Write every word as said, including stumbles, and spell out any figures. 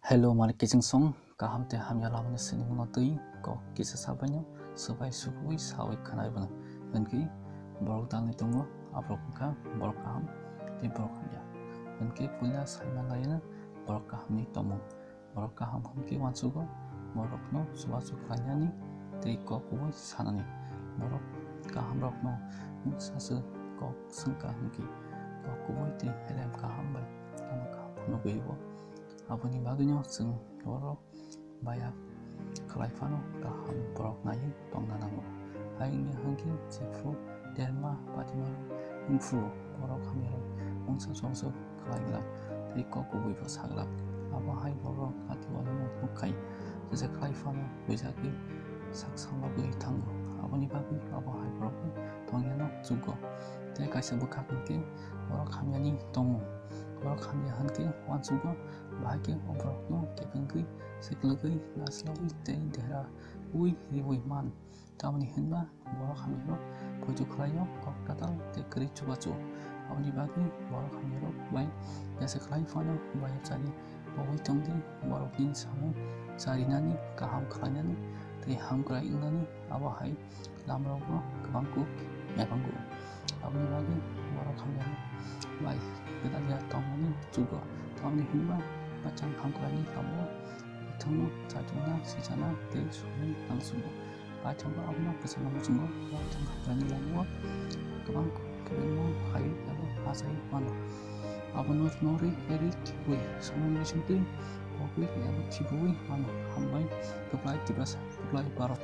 Hello, malik kiching song, kaham tei hamya lamani sinimungno twi kok kisa sabaino swbai sukrubwi sawi khanai bono. Hwnkhe borok dalni tongo, aborok wngkha borok kaham tei borok hamya. Hwnkhe puila saima laina borok kahamni tongmung. Borok kaham hwnkhe uansugo borokno chubachu khlainani tei kok kubui sanani. Borok kahamrokno mungsa se kok swngkha hwnkhe kok kubui tei elem kaham bai tamo kaham phunugwi o. Aboni bagwino chwng borok baya khlai phano kaham borok naiwi tongna nango. Hai wngya hwnkhe jephru derma patima wngphru borok hamyarok mungsa chongchok khlai glak tei kok kubui bo sa glak. Abo hai borok hati walano nuk khai jesa khlai phano buijagwi sak salogwi thango. Aboni bagwi abo hai borokni tongyano chukgo. Tei kaisa bwkhak hwnkhe borok hamyani tongmung. Borok hamya hwnkhe uansugo, bahai khe o borokno kebengwi, swklwgwi, naslagwi tei deraui riui man. Tamoni hwnba borok hamyarok poito khlaio kok tatal tei kwrwi chubachu. Aboni bagwi borok hamyarok bai jesa khlai phano bayapjagwi pogwi tongdi, borokni samung charinani, kaham khlainani tei hamkrai wngnani abo hai lamrogo kwbang kuk maibango. Aboni bagwi borok hamya bai gwdalya tongmani chugo. Tamoni hwnba bachang hamkraini lamao bwthangno chajokna, sichana tei songwi nangsugo. Paithago abono kwchangma muchungo bachang hamkraini lamao kwbang kwbangma hai abo achai mano. Abono norwi eri thibwi samung bisingtwi pogwi abo thibwi mano. Hambai kwplai Tiprasa, kwplai Bharat.